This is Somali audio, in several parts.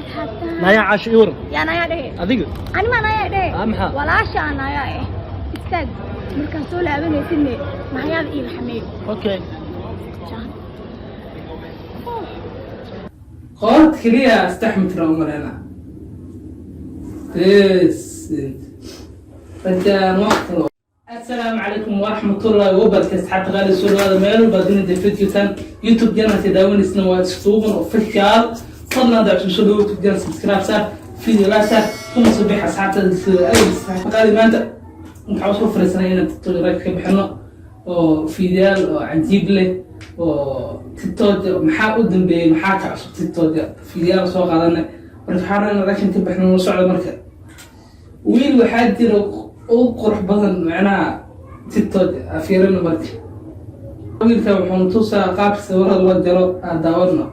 Asxaabta. Naya Caasho, ii waran. Yaa nayaa dhehe? Adiga. Ani maa nayaa dhehe? Ah, maxaa? Walaasha aan nayaa eh. Istaag. Markaan soo laabanaysidne, nayaada ii laxameeyo. Okay. Jaan. Qoort keliya 3 mitir u maleyna. Bes rajaan wax kalo. Assalaamu calaykum waraxmatullaahi wabarakaatu, asxaabta qaali, soo dhawaada meel walba dunida fiidjoogtaan. YouTube channelka daawanaysna waa Isduuban Official. Fadlan haddaa cusub, soo dhawo YouTube channel, subscribe saar, video like saar, kuna soo bix asxaabta sida ay. Asxaabta qaali, maanta waxaa usoo fariisanay inaan TikTok live ka bixino oo fiidiyaal oo cajiib leh oo TikTok maxaa u dambeeyey, maxaa ka cusub TikTok, fiidiyaal soo qaadanay. Marka waxaan rabnaa inaan reaction ka bixino, la socda. Marka wiil waxaa jira ugu qurux badan macnaha TikTok afiirina. Marka wiilka wuxuuna tusaa qaab sawirada loo jaro, aan daawadno.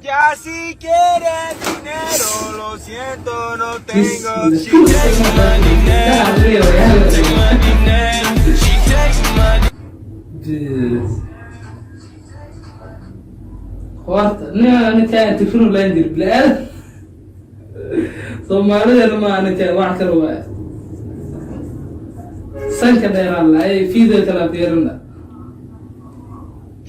Ya si quieres dinero, lo siento, no tengo. This She takes my dinero, take my dinero, she takes my This. Horta ninkaan tifinu laan jir bili-aadam Soomaalidana maaha ninkaan, wax kale waaya, sanka dheeraan la ay video kala fiirina.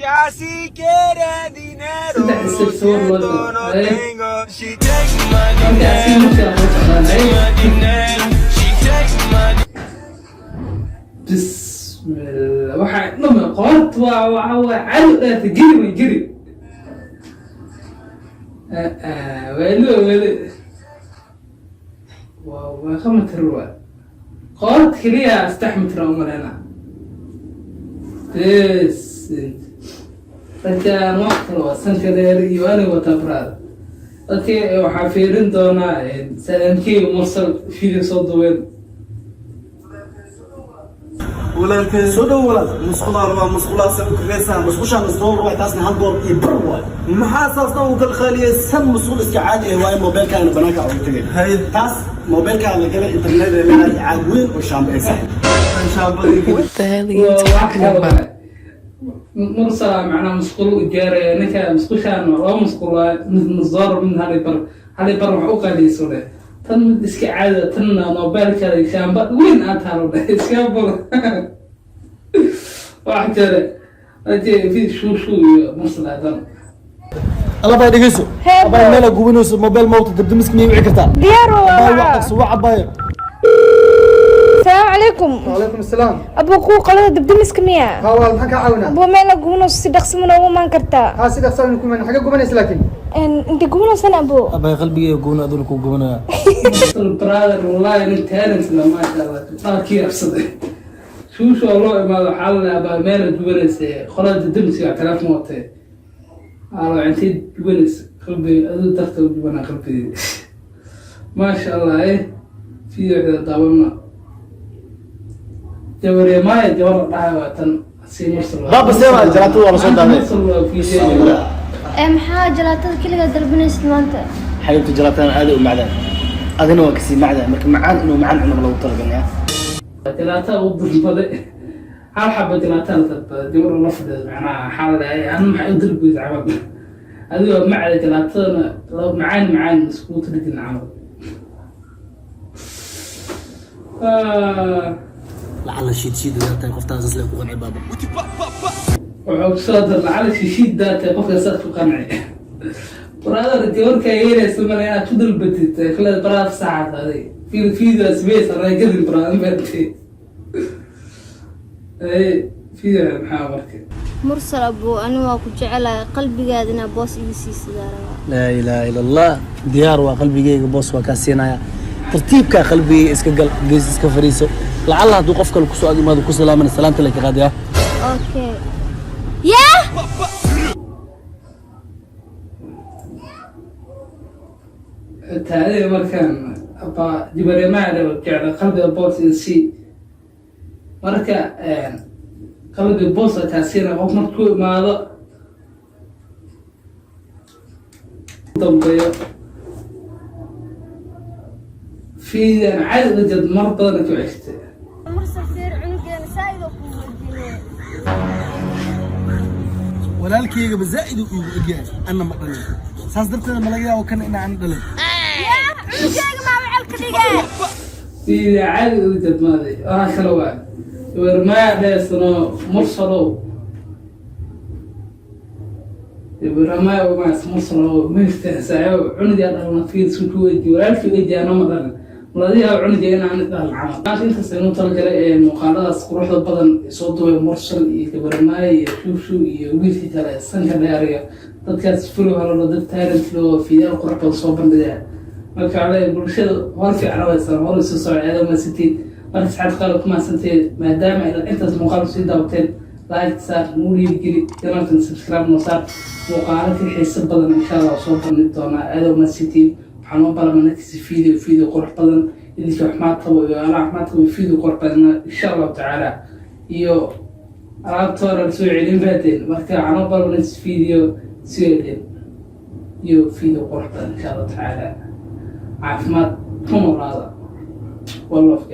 Ya si quieres dinero, Saddex lo step sawir loo siento, jaro. no Eh. tengo. She takes my Marka asi dinero, markaa loo socdaan ay my dinero, she takes my Bismillah, waxaa dhama qoort waa waxa waa cali dheerta, geri way geri weli weli waa meeqa mitir waa? Qoort keliya 3 mitir u maleyna. Bes rajaan wax kale waa sanka dheer iyo ani wata brad. Okay, waxaa fiirin doonaa Salamkey Mursal video soo duween. Soo dhow walaal. Musqulaa rabaa, musqulaasa u kiraysaa? Musqushaan $0 waay, taasna $1.50 waay. Maxaa saasna uu kala qaaliyey? San musqul iska caadi ah waaye, moobeelkaagana banaanka ugu tegay. Taas moobeelkaaga la galay, internet ee leedahay, caag weyn oo shaambaysan. What the hell are you wax talking kale about? waay. Mursala macnaha musqul u ijaaraya ninka. Musqushaan waa laba musqul waay, mid $0, mid 1.50. 1.50 wax u qaaliyeyso dheh, tan mid iska caadi, tanna moobeelkaada shaamba weyn aad taalo dheh, iska bul wax jare aje fi shuushu iyo Mursal aadan. Alabay, dhegeyso. Abay, meel aad gubinayso mobile mawta dabdamiska miyay wici kartaa? Diyaar. Abay. Waa. Wax dhaqso wax, abayo. Asalaamu calaykum. وعليكم السلام. Abuu, kuwa qolada dabdamiska miya? ها والله، maxaan kaa caawinaa? Abuu, meel gubinayso si dhaqsi ma noogu imaan kartaa? ها, sida soo ku man xaga gubanaysa laakiin? Inta gubinaysana, abuu? Abay, qalbigeyga gubana, aduna ku gubanaya. Brother, wallahi nin talent la, maasha Allah, qaarkii absaday. Shuushu oo loo imaado, waxaa la abaa meel gubanaysa, qolada dabdamiska telefoon watay alo, intay gubanaysa qalbi aduu darta u gubanaa qalbigii, maasha Allah. Video daawana jawareemaaya, jawar la dhahay waa tan si Mursal. Baaba, see waa jalaatada waa la soo daaday. Mursal waa video. Ee, maxaa jalaatada keligaa dalbanaysid maanta? Xaybta jalaatadan aad u macdaan, adina waa kasii macdaa. Marka macaan inuu macaan cuno ma lagu talagalnaya. Jalaatada u dalbaday, hal xaba jalaatada la dalbaday, gabar la fadhido macnaha waxaa la dhahay anu maxay u dalbaysa camal, adigoo macda jalaatadana laba macaan macaan iskugu tirijin camal. Lacala shiid shiid tahay qoftaas isla ku qanci, baaba. Wuxuu kusoo dar lacala shishiid daatay qofka saas ku qanci. Brother, gabarka yeelaysa male inaad ku dalbatid kale brother, saacad adig video space anaa gadin brother maartay video maxaa marka? Mursal abuu, ani waa ku jecelahay, qalbigaada inaa boos iga siisidaa rabaa. Laa ilaaha ila Allah. Diyaar waa, qalbigeyga boos waa kaa siinaya. Tartiibkaa qalbigeyga iska gal, gees iska fariiso. Lacala hadduu qof kale kusoo ag imaado, ku salaamana, salaamta la ka qaadaya. Okay, yaa. Taadee markaan abaa jibareemaha jecla qalbiga boos in si marka qalbiga boos kaa siina qof markuu imaado dambeeyo fiidan caadi uga jeed mar badan ku ceshtay. Mursal, fiir cunugeena saaid oo Walaalkaygaba zaa'id uu iigu egyahay, anna ma dhalin. Saas darteed ma laga yaabo kan inaan dhalin. Yaa cunugeyga maa wecelka dhigee? Sidii caadi ugu jadmaaday waxaa kale waa gabarmaya dheesano Mursalow, gabarmaya umaas Mursalow miftaxsaayo cunugaa dhalna fiirsu ku weydiiy walaalkii weydiiy anoo ma dhalin, maladiyaa cunuga inaan dhalin camal. Maanta intaas inuu talagalay ee muuqaaladaas quruxda badan soo duubay Mursal iyo gabarmaya iyo Shuushu iyo wiilkii kale sanka dheer iyo dadkaas fuli horelo, dad talent loo fiidiyaal qurux badan soo bandhigaya. Marka ale bulshada hor fiican waysan hor isu soo ceedo masitid. Marka saxaad qaal ku mahadsanteed maadaama ay intaas muuqaal sii daawateen. Like saar, nuu dhiirigeli, channelkan subscribe noo saar. Muuqaalo ka xiiso badan insha Allah soo bandhigi doonaa. Aado mahadsantiin. Waxaan noo balama next video, video qurux badan. Idinka xumaad qabo iyo anaa xumaad qabo, video qurux badan insha Allahu tacaala iyo alaabtoona soo celin fahateen. Marka waxaan noo balama next video soo celin iyo video qurux badan insha Allahu tacaala. Caafimaad ku noolaada. One love.